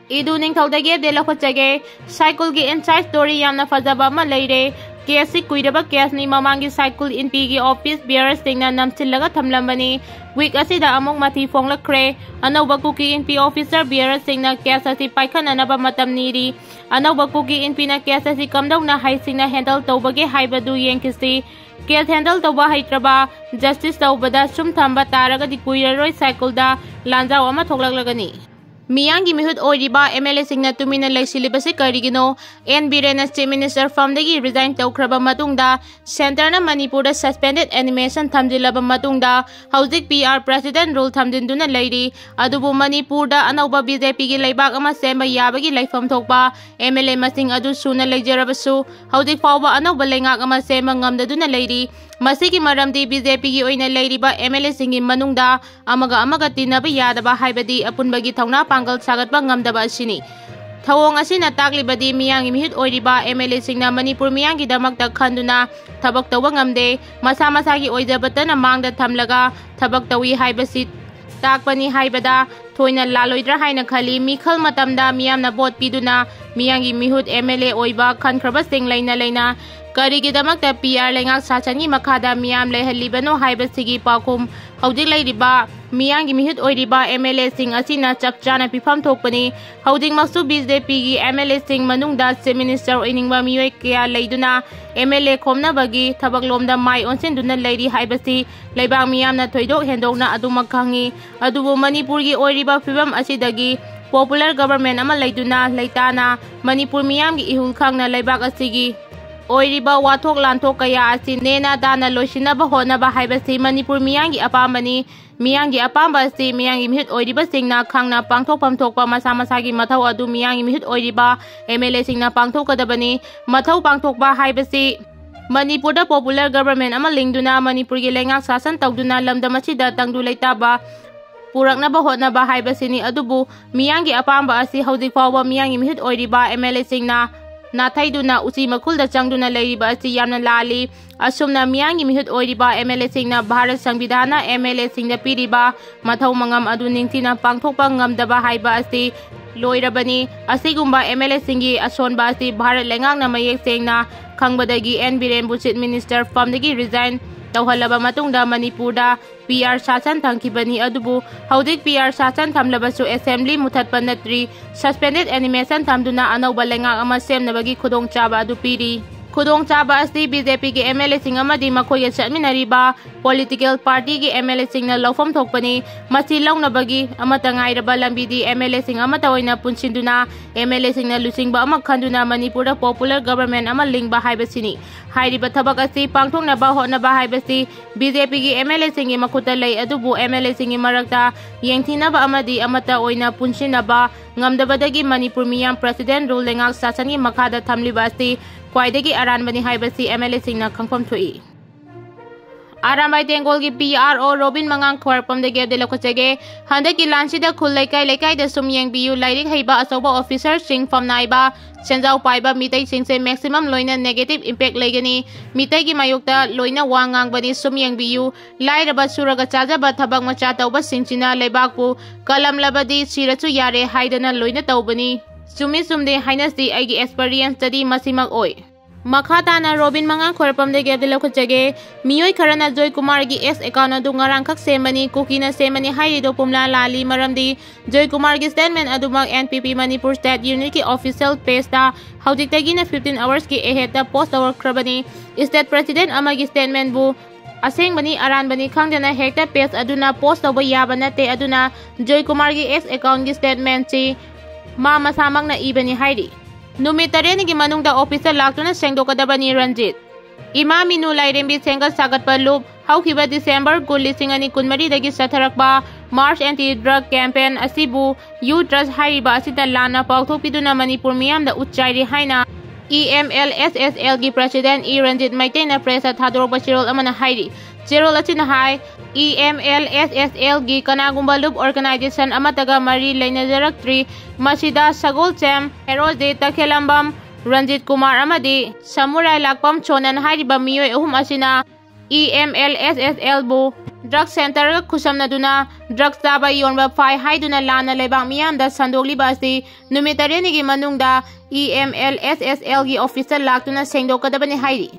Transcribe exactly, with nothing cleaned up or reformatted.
ꯏꯗꯨ ꯅꯤꯡꯊꯧꯗꯒꯤ update ꯂꯧꯈꯠꯆꯒꯦ꯫ ꯁꯥꯏꯀꯨꯜꯒꯤ insight story ꯌꯥꯝꯅ ꯐꯖꯕ ꯑꯃ ꯂꯩꯔꯦ꯫ ꯀꯦꯁꯁꯤ ꯀꯨꯏꯔꯕ ꯀꯦꯁꯅꯤ꯫ ꯃꯃꯥꯡꯒꯤ ꯁꯥꯏꯀꯨꯜ ꯏꯟꯄꯤꯒꯤ ꯑꯣꯐꯤꯁ ꯕꯤꯌꯔꯁꯤꯡꯅ ꯅꯝꯁꯤꯜꯂꯒ ꯊꯝꯂꯝꯕꯅꯤ꯫ ꯋꯤꯛ ꯑꯁꯤꯗ ꯑꯃꯨꯛ ꯃꯊꯤ ꯐꯣꯡꯂꯛꯈ꯭ꯔꯦ꯫ ꯑꯅꯧꯕ ꯀꯨꯀꯤ ꯏꯟꯄꯤ ꯑꯣꯐꯤꯁꯔ ꯕꯤꯌꯔꯁꯤꯡꯅ ꯀꯦꯁ ꯑꯁꯤ ꯄꯥꯏꯈꯠꯅꯅꯕ ꯃꯇꯝ ꯅꯤꯔꯤ꯫ ꯑꯅꯧꯕ ꯀꯨꯀꯤ ꯏꯟꯄꯤꯅ ꯀꯦꯁ ꯑꯁꯤ ꯀꯝꯗꯧꯅ ꯍꯩꯁꯤꯡꯅ ꯍꯦꯟꯗꯜ ꯇꯧꯕꯒꯦ ꯍꯥꯏꯕꯗꯨ ꯌꯦꯡꯈꯤꯁꯤ꯫ ꯀꯦꯁ ꯍꯦꯟꯗꯜ ꯇꯧꯕ ꯍꯩꯇ꯭ꯔꯕ, ꯖꯁꯇꯤꯁ ꯇꯧꯕꯗ ꯁꯨꯝ ꯊꯝꯕ ꯇꯥꯔꯒꯗꯤ ꯀꯨꯏꯔꯔꯣꯏ ꯁꯥꯏꯀꯨꯜꯗ ꯂꯥꯟꯖꯥꯎ ꯑꯃ ꯊꯣꯛꯂꯛꯂꯒꯅꯤ꯫ ꯃꯤꯌꯥꯝꯒꯤ ꯃꯤꯍꯨꯠ ꯑꯣꯏꯔꯤꯕ ꯑꯦꯝ ꯑꯦꯜ ꯑꯦꯁꯤꯡꯅ ꯇꯨꯃꯤꯟꯅ ꯂꯩꯁꯤꯜꯂꯤꯕꯁꯤ ꯀꯔꯤꯒꯤꯅꯣ? ꯑꯦꯟ ꯕꯤꯔꯦꯟꯅ ꯆꯤꯐ ꯃꯤꯅꯤꯁꯇꯔ ꯐꯝꯗꯒꯤ ꯔꯤꯖꯥꯏꯟ ꯇꯧꯈ꯭ꯔꯕ ꯃꯇꯨꯡꯗ, ꯁꯦꯟꯇꯔꯅ ꯃꯅꯤꯄꯨꯔꯗ ꯁꯁꯄꯦꯟꯗꯦꯗ ꯑꯦꯅꯤꯃꯦꯁꯟ ꯊꯝꯖꯤꯜꯂꯕ ꯃꯇꯨꯡꯗ, ꯍꯧꯖꯤꯛ ꯄꯤ ꯑꯥꯔ ꯄ꯭ꯔꯦꯁꯤꯗꯦꯟ ꯔꯨꯜ ꯊꯝꯖꯤꯟꯗꯨꯅ ꯂꯩꯔꯤ꯫ ꯑꯗꯨꯕꯨ ꯃꯅꯤꯄꯨꯔꯗ ꯑꯅꯧꯕ ꯕꯤ ꯖꯦ ꯄꯤꯒꯤ ꯂꯩꯕꯥꯛ ꯑꯃ ꯁꯦꯝꯕ ꯌꯥꯕꯒꯤ ꯂꯩꯐꯝ ꯊꯣꯛꯄ ꯑꯦꯝ ꯑꯦꯜ ꯑꯦ ꯃꯁꯤꯡ ꯑꯗꯨ ꯁꯨꯅ ꯂꯩꯖꯔꯕꯁꯨ, ꯍꯧꯖꯤꯛ ꯐꯥꯎꯕ ꯑꯅꯧꯕ ꯂꯩꯉꯥꯛ ꯑꯃ ꯁꯦꯝꯕ ꯉꯝꯗꯗꯨꯅ ꯂꯩꯔꯤ꯫ ꯃꯁꯤꯒꯤ ꯃꯔꯝꯗꯤ ꯕꯤ ꯖꯦ ꯄꯤꯒꯤ ꯑꯣꯏꯅ ꯂꯩꯔꯤꯕ ꯑꯦꯝ ꯑꯦꯜ ꯑꯦꯁꯤꯡꯒꯤ ꯃꯅꯨꯡꯗ ꯑꯃꯒ ꯑꯃꯒ ꯇꯤꯟꯅꯕ ꯌꯥꯗꯕ, ꯍꯥꯏꯕꯗꯤ ꯑꯄꯨꯟꯕꯒꯤ ꯊꯧꯅꯥ ꯄꯥꯡꯒꯜ ꯁꯥꯒꯠꯄ ꯉꯝꯗꯕ ꯑꯁꯤꯅꯤ꯫ ꯊꯧꯑꯣꯡ ꯑꯁꯤꯅ ꯇꯥꯛꯂꯤꯕꯗꯤ ꯃꯤꯌꯥꯝꯒꯤ ꯃꯤꯍꯨꯠ ꯑꯣꯏꯔꯤꯕ ꯑꯦꯝ ꯑꯦꯜ ꯑꯦꯁꯤꯡꯅ ꯃꯅꯤꯄꯨꯔ ꯃꯤꯌꯥꯝꯒꯤꯗꯃꯛꯇ ꯈꯟꯗꯨꯅ ꯊꯕꯛ ꯇꯧꯕ ꯉꯝꯗꯦ꯫ ꯃꯁꯥ ꯃꯁꯥꯒꯤ ꯑꯣꯏꯖꯕꯇꯅ ꯃꯥꯡꯗ ꯊꯝꯂꯒ ꯊꯕꯛ ꯇꯧꯏ ꯍꯥꯏꯕꯁꯤ ꯇꯥꯛꯄꯅꯤ ꯍꯥꯏꯕꯗ ꯊꯣꯏꯅ ꯂꯥꯜꯂꯣꯏꯗ꯭ꯔꯥ ꯍꯥꯏꯅ ꯈꯜꯂꯤ꯫ ꯃꯤꯈꯜ ꯃꯇꯝꯗ ꯃꯤꯌꯥꯝꯅ ꯚꯣꯠ ꯄꯤꯗꯨꯅ ꯃꯤꯌꯥꯝꯒꯤ ꯃꯤꯍꯨꯠ ꯑꯦꯝ ꯑꯦꯜ ꯑꯦ ꯑꯣꯏꯕ ꯈꯟꯈ꯭ꯔꯕꯁꯤꯡ ꯂꯩꯅ ꯂꯩꯅ ꯀꯔꯤꯒꯤꯗꯃꯛꯇ ꯄꯤ ꯑꯥꯔ ꯂꯩꯉꯥꯛ ꯁꯥꯁꯟꯒꯤ ꯃꯈꯥꯗ ꯃꯤꯌꯥꯝ ꯂꯩꯍꯜꯂꯤꯕꯅꯣ ꯍꯥꯏꯕꯁꯤꯒꯤ ꯄꯥꯎꯈꯨꯝ ꯍꯧꯖꯤꯛ ꯂꯩꯔꯤꯕ ꯃꯤꯌꯥꯝꯒꯤ ꯃꯤꯍꯨꯠ ꯑꯣꯏꯔꯤꯕ ꯑꯦꯝ ꯑꯦꯜ ꯑꯦꯁꯤꯡ ꯑꯁꯤꯅ ꯆꯞ ꯆꯥꯅ ꯄꯤꯐꯝ ꯊꯣꯛꯄꯅꯤ꯫ ꯍꯧꯖꯤꯛꯃꯛꯁꯨ ꯕꯤ ꯖꯦ ꯄꯤꯒꯤ ꯑꯦꯝ ꯑꯦꯜ ꯑꯦꯁꯤꯡ ꯃꯅꯨꯡꯗ ꯆꯤꯐ ꯃꯤꯅꯤꯁꯇꯔ ꯑꯣꯏꯅꯤꯡꯕ ꯃꯤꯑꯣꯏ ꯀꯌꯥ ꯂꯩꯗꯨꯅ ꯑꯦꯝ ꯑꯦꯜ ꯑꯦ ꯈꯣꯝꯅꯕꯒꯤ ꯊꯕꯛꯂꯣꯝꯗ ꯃꯥꯏ ꯑꯣꯟꯁꯤꯟꯗꯨꯅ ꯂꯩꯔꯤ ꯍꯥꯏꯕꯁꯤ ꯂꯩꯕꯥꯛ ꯃꯤꯌꯥꯝꯅ ꯊꯣꯏꯗꯣꯛ ꯍꯦꯟꯗꯣꯛꯅ ꯑꯗꯨꯃꯛ ꯈꯪꯏ꯫ ꯑꯗꯨꯕꯨ ꯃꯅꯤꯄꯨꯔꯒꯤ ꯑꯣꯏꯔꯤꯕ ꯐꯤꯕꯝ ꯑꯁꯤꯗꯒꯤ ꯄꯣꯄꯨꯂꯔ ꯒꯕꯔꯃꯦꯟ ꯑꯃ ꯂꯩꯗꯨꯅ ꯂꯩꯇꯥꯅ ꯃꯅꯤꯄꯨꯔ ꯃꯤꯌꯥꯝꯒꯤ ꯏꯍꯨꯜ ꯈꯪꯅ ꯂꯩꯕꯥꯛ ꯑꯁꯤꯒꯤ ꯑꯣꯏꯔꯤꯕ ꯋꯥꯊꯣꯛ ꯂꯥꯟꯊꯣꯛ ꯀꯌꯥ ꯑꯁꯤ ꯅꯦꯅꯥ ꯇꯥꯅ ꯂꯣꯏꯁꯤꯟꯅꯕ ꯍꯣꯠꯅꯕ ꯍꯥꯏꯕꯁꯤ ꯃꯅꯤꯄꯨꯔ ꯃꯤꯌꯥꯝꯒꯤ ꯑꯄꯥꯝꯕꯅꯤ꯫ ꯃꯤꯌꯥꯝꯒꯤ ꯑꯄꯥꯝꯕ ꯑꯁꯤ ꯃꯤꯌꯥꯝꯒꯤ ꯃꯤꯍꯨꯠ ꯑꯣꯏꯔꯤꯕꯁꯤꯡꯅ ꯈꯪꯅ ꯄꯥꯡꯊꯣꯛꯐꯝ ꯊꯣꯛꯄ ꯃꯁꯥ ꯃꯁꯥꯒꯤ ꯃꯊꯧ ꯑꯗꯨ ꯃꯤꯌꯥꯝꯒꯤ ꯃꯤꯍꯨꯠ ꯑꯣꯏꯔꯤꯕ ꯑꯦꯝ ꯑꯦꯜ ꯑꯦꯁꯤꯡꯅ ꯄꯥꯡꯊꯣꯛꯀꯗꯕꯅꯤ꯫ ꯃꯊꯧ ꯄꯥꯡꯊꯣꯛꯄ ꯍꯥꯏꯕꯁꯤ ꯃꯅꯤꯄꯨꯔꯗ ꯄꯣꯄꯨꯂꯔ ꯒꯕꯔꯃꯦꯟ ꯑꯃ ꯂꯤꯡꯗꯨꯅ ꯃꯅꯤꯄꯨꯔꯒꯤ ꯂꯩꯉꯥꯛ ꯁꯥꯁꯟ ꯇꯧꯗꯨꯅ ꯂꯝꯗꯝ ꯑꯁꯤꯗ ꯇꯪꯗꯨ ꯂꯩꯇꯥꯕ ꯄꯨꯔꯛꯅꯕ ꯍꯣꯠꯅꯕ ꯍꯥꯏꯕꯁꯤꯅꯤ꯫ ꯑꯗꯨꯕꯨ ꯃꯤꯌꯥꯝꯒꯤ ꯑꯄꯥꯝꯕ ꯑꯁꯤ ꯍꯧꯖꯤꯛ ꯐꯥꯎꯕ ꯃꯤꯌꯥꯝꯒꯤ ꯃꯤꯍꯨꯠ ꯑꯣꯏꯔꯤꯕ ꯑꯦꯝ ꯑꯦꯜ ꯑꯦꯁꯤꯡꯅ ꯅꯥꯊꯩꯗꯨꯅ ꯎꯆꯤ ꯃꯈꯨꯜꯗ ꯆꯪꯗꯨꯅ ꯂꯩꯔꯤꯕ ꯑꯁꯤ ꯌꯥꯝꯅ ꯂꯥꯜꯂꯤ꯫ ꯑꯁꯨꯝꯅ ꯃꯤꯌꯥꯝꯒꯤ ꯃꯤꯍꯨꯠ ꯑꯣꯏꯔꯤꯕ MLAꯁꯤꯡꯅ ꯚꯥꯔꯠ ꯁꯪꯕꯤꯙꯥꯟꯅ MLAꯁꯤꯡꯗ ꯄꯤꯔꯤꯕ ꯃꯊꯧ ꯃꯉꯝ ꯑꯗꯨ ꯅꯤꯡꯊꯤꯅ ꯄꯥꯡꯊꯣꯛꯄ ꯉꯝꯗꯕ ꯍꯥꯏꯕ ꯑꯁꯤ ꯂꯣꯏꯔꯕꯅꯤ꯫ ꯑꯁꯤꯒꯨꯝꯕ MLAꯁꯤꯡꯒꯤ ꯑꯁꯣꯟꯕ ꯑꯁꯤ ꯚꯥꯔꯠ ꯂꯩꯉꯥꯛꯅ ꯃꯌꯦꯛ ꯁꯦꯡꯅ ꯈꯪꯕꯗꯒꯤ N ꯕꯤꯔꯦꯟꯕꯨ Chief Minister ꯐꯝꯗꯒꯤ resign ꯇꯧꯍꯜꯂꯕ ꯃꯇꯨꯡꯗ ꯃꯅꯤꯄꯨꯔꯗ PR ꯁꯥꯁꯟ ꯊꯝꯈꯤꯕꯅꯤ꯫ ꯑꯗꯨꯕꯨ ꯍꯧꯖꯤꯛ PR ꯁꯥꯁꯟ ꯊꯝꯂꯕꯁꯨ Assembly ꯃꯨꯊꯠꯄ ꯅꯠꯇ꯭ꯔꯤ꯫ Suspended animation ꯊꯝꯗꯨꯅ ꯑꯅꯧꯕ ꯂꯩꯉꯥꯛ ꯑꯃ ꯁꯦꯝꯅꯕꯒꯤ ꯈꯨꯗꯣꯡꯆꯥꯕ ꯑꯗꯨ ꯄꯤꯔꯤ꯫ ꯈꯨꯗꯣꯡꯆꯥꯕ ꯑꯁꯤ BJPꯒꯤ MLAꯁꯤꯡ ꯑꯃꯗꯤ ꯃꯈꯣꯏꯒ ꯆꯠꯃꯤꯟꯅꯔꯤꯕ political partyꯒꯤ MLAꯁꯤꯡꯅ ꯂꯧꯐꯝ ꯊꯣꯛꯄꯅꯤ꯫ ꯃꯁꯤ ꯂꯧꯅꯕꯒꯤ ꯑꯃꯠꯇ ꯉꯥꯏꯔꯕ ꯂꯝꯕꯤꯗꯤ MLAꯁꯤꯡ ꯑꯃꯠꯇ ꯑꯣꯏꯅ ꯄꯨꯟꯁꯤꯟꯗꯨꯅ MLAꯁꯤꯡꯅ ꯂꯨꯆꯤꯡꯕ ꯑꯃ ꯈꯟꯗꯨꯅ ꯃꯅꯤꯄꯨꯔꯗ popular government ꯑꯃ ꯂꯤꯡꯕ ꯍꯥꯏꯕꯁꯤꯅꯤ꯫ ꯍꯥꯏꯔꯤꯕ ꯊꯕꯛ ꯑꯁꯤ ꯄꯥꯡꯊꯣꯛꯅꯕ ꯍꯣꯠꯅꯕ ꯍꯥꯏꯕꯁꯤ BJPꯒꯤ MLAꯁꯤꯡꯒꯤ ꯃꯈꯨꯠꯇ ꯂꯩ꯫ ꯑꯗꯨꯕꯨ MLAꯁꯤꯡꯒꯤ ꯃꯔꯛꯇ ꯌꯦꯡꯊꯤꯅꯕ ꯑꯃꯗꯤ ꯑꯃꯠꯇ ꯑꯣꯏꯅ ꯄꯨꯟꯁꯤꯟꯅꯕ ꯉꯝꯗꯕꯗꯒꯤ ꯃꯅꯤꯄꯨꯔ ꯃꯤꯌꯥꯝ President Rule ꯂꯩꯉꯥꯛ ꯁꯥꯁꯟꯒꯤ ꯃꯈꯥꯗ ꯊꯝꯂꯤꯕ ꯑꯁꯤ ꯈ꯭ꯋꯥꯏꯗꯒꯤ ꯑꯔꯥꯟꯕꯅꯤ ꯍꯥꯏꯕꯁꯤ MLAꯁꯤꯡꯅ ꯈꯪꯐꯝ ꯊꯣꯛꯏ꯫ ꯑꯔꯥꯝꯕꯥꯏ ꯇꯦꯡꯒꯣꯜꯒꯤ PRO ꯔꯣꯕꯤꯟ ꯃꯉꯥꯡ ꯈ꯭ꯋꯥꯏꯔꯥꯛꯄꯝꯗꯒꯤ ꯑꯃꯗꯤ ꯂꯧꯈꯠꯆꯒꯦ꯫ ꯍꯟꯗꯛꯀꯤ ꯂꯥꯟꯁꯤꯗ ꯈꯨꯜ ꯂꯩꯀꯥꯏ ꯂꯩꯀꯥꯏꯗ ꯁꯨꯝ ꯌꯦꯡꯕꯤꯌꯨ, ꯂꯥꯏꯔꯤꯛ ꯍꯩꯕ, ꯑꯆꯧꯕ officerꯁꯤꯡ, ꯐꯝꯅꯥꯏꯕ, ꯁꯦꯟꯖꯥꯎ ꯄꯥꯏꯕ ꯃꯤꯇꯩꯁꯤꯡꯁꯦ maximum ꯂꯣꯏꯅ negative impact ꯂꯩꯒꯅꯤ꯫ ꯃꯤꯇꯩꯒꯤ ꯃꯥꯌꯣꯛꯇ ꯂꯣꯏꯅ ꯋꯥ ꯉꯥꯡꯕꯅꯤ꯫ ꯁꯨꯝ ꯌꯦꯡꯕꯤꯌꯨ, ꯂꯥꯏꯔꯕ ꯁꯨꯔꯒ ꯆꯥꯖꯕ ꯊꯕꯛ ꯃꯆꯥ ꯇꯧꯕꯁꯤꯡꯁꯤꯅ ꯂꯩꯕꯥꯛꯄꯨ ꯀꯜꯂꯝꯂꯕꯗꯤ ꯁꯤꯔꯁꯨ ꯌꯥꯔꯦ ꯍꯥꯏꯗꯅ ꯂꯣꯏꯅ ꯇꯧꯕꯅꯤ꯫ ꯆꯨꯝꯃꯤ ꯆꯨꯝꯗꯦ ꯍꯥꯏꯅꯁꯤ, ꯑꯩꯒꯤ experienceꯇꯗꯤ ꯃꯁꯤꯃꯛ ꯑꯣꯏ꯫ ꯃꯈꯥ ꯇꯥꯅ ꯔꯣꯕꯤꯟ ꯃꯉꯥꯡ ꯈ꯭ꯋꯥꯏꯔꯥꯛꯄꯝꯗꯒꯤ ꯑꯃꯗꯤ ꯂꯧꯈꯠꯆꯒꯦ꯫ ꯃꯤꯑꯣꯏ ꯈꯔꯅ ꯖꯣꯏ ꯀꯨꯃꯥꯔꯒꯤ X account ꯑꯗꯨ ꯉꯔꯥꯡꯈꯛ ꯁꯦꯝꯕꯅꯤ, ꯀꯨꯀꯤꯅ ꯁꯦꯝꯕꯅꯤ ꯍꯥꯏꯔꯤꯗꯨ ꯄꯨꯝꯂꯥ ꯂꯥꯜꯂꯤ꯫ ꯃꯔꯝꯗꯤ ꯖꯣꯏ ꯀꯨꯃꯥꯔꯒꯤ statement ꯑꯗꯨꯃꯛ NPP Manipur state unitꯀꯤ official pageꯇ ꯍꯧꯖꯤꯛꯇꯒꯤꯅ fifteen hoursꯀꯤ aheadꯇ post ꯇꯧꯔꯛꯈ꯭ꯔꯕꯅꯤ꯫ State president ꯑꯃꯒꯤ statementꯕꯨ ꯑꯁꯦꯡꯕꯅꯤ ꯑꯔꯥꯟꯕꯅꯤ ꯈꯪꯗꯅ ꯍꯦꯛꯇ page ꯑꯗꯨꯅ post ꯇꯧꯕ ꯌꯥꯕ ꯅꯠꯇꯦ꯫ ꯑꯗꯨꯅ ꯖꯣꯏ ꯀꯨꯃꯥꯔꯒꯤ X accountꯀꯤ statementꯁꯤ ꯃꯥ ꯃꯁꯥꯃꯛꯅ ꯏꯕꯅꯤ ꯍꯥꯏꯔꯤ꯫ ꯅꯨꯃꯤꯠ ꯇꯔꯦꯠꯅꯤꯒꯤ ꯃꯅꯨꯡꯗ officeꯇ ꯂꯥꯛꯇꯨꯅ ꯁꯦꯡꯗꯣꯛꯀꯗꯕꯅꯤ ꯔꯟꯖꯤꯠ꯫ ꯏꯃꯥ ꯃꯤꯅꯨ ꯂꯥꯏꯔꯦꯝꯕꯤ ꯁꯦꯝꯒꯠ ꯁꯥꯒꯠꯄ ꯂꯨꯞ ꯍꯧꯈꯤꯕ December ꯀꯨꯟ, ꯂꯤꯁꯤꯡ ꯑꯅꯤ ꯀꯨꯟꯃꯔꯤꯗꯒꯤ ꯆꯠꯊꯔꯛꯄ March anti drug campaign ꯑꯁꯤꯕꯨ You Trust ꯍꯥꯏꯔꯤꯕ ꯑꯁꯤꯗ ꯂꯥꯟꯅ ꯄꯥꯎꯊꯣꯛꯄꯤꯗꯨꯅ ꯃꯅꯤꯄꯨꯔ ꯃꯤꯌꯥꯝꯗ ꯎꯠ ꯆꯥꯏꯔꯦ ꯍꯥꯏꯅ EMLSSLꯒꯤ president ꯏ ꯔꯟꯖꯤꯠ ꯃꯩꯇꯩꯅ pressꯇ ꯊꯥꯗꯣꯔꯛꯄ ꯆꯦꯔꯣꯜ ꯑꯃꯅ ꯍꯥꯏꯔꯤ꯫ ꯆꯦꯔꯣꯜ ꯑꯁꯤꯅ ꯍꯥꯏ, EMLSSLꯒꯤ ꯀꯅꯥꯒꯨꯝꯕ ꯂꯨꯞ organization ꯑꯃꯠꯇꯒ ꯃꯔꯤ ꯂꯩꯅꯖꯔꯛꯇ꯭ꯔꯤ꯫ ꯃꯁꯤꯗ ꯁꯒꯣꯜꯁꯦꯝ, ꯍꯦꯔꯣꯖꯤꯠ, ꯇꯈꯦꯂꯝꯕꯝ, ꯔꯟꯖꯤꯠ ꯀꯨꯃꯥꯔ ꯑꯃꯗꯤ ꯁꯃꯨꯔꯥꯏ ꯂꯥꯛꯄꯝ ꯁꯣꯅꯟ ꯍꯥꯏꯔꯤꯕ ꯃꯤꯑꯣꯏ ꯑꯍꯨꯝ ꯑꯁꯤꯅ ꯏ ꯑꯦꯝ ꯑꯦꯜ ꯑꯦꯁ ꯑꯦꯁ ꯑꯦꯜꯕꯨ ꯗ꯭ꯔꯒ ꯁꯦꯟꯇꯔꯒ ꯈꯨꯠꯁꯝꯅꯗꯨꯅ ꯗ꯭ꯔꯒ ꯆꯥꯕ ꯌꯣꯟꯕ ꯐꯥꯏ ꯍꯥꯏꯗꯨꯅ ꯂꯥꯟꯅ ꯂꯩꯕꯥꯛ ꯃꯤꯌꯥꯝꯗ ꯁꯟꯗꯣꯛꯂꯤꯕ ꯑꯁꯤ ꯅꯨꯃꯤꯠ ꯇꯔꯦꯠꯅꯤꯒꯤ ꯃꯅꯨꯡꯗ ꯏ ꯑꯦꯝ ꯑꯦꯜ ꯑꯦꯁ ꯑꯦꯁ ꯑꯦꯜꯒꯤ ꯑꯣꯐꯤꯁꯇ ꯂꯥꯛꯇꯨꯅ ꯁꯦꯡꯗꯣꯛꯀꯗꯕꯅꯤ ꯍꯥꯏꯔꯤ꯫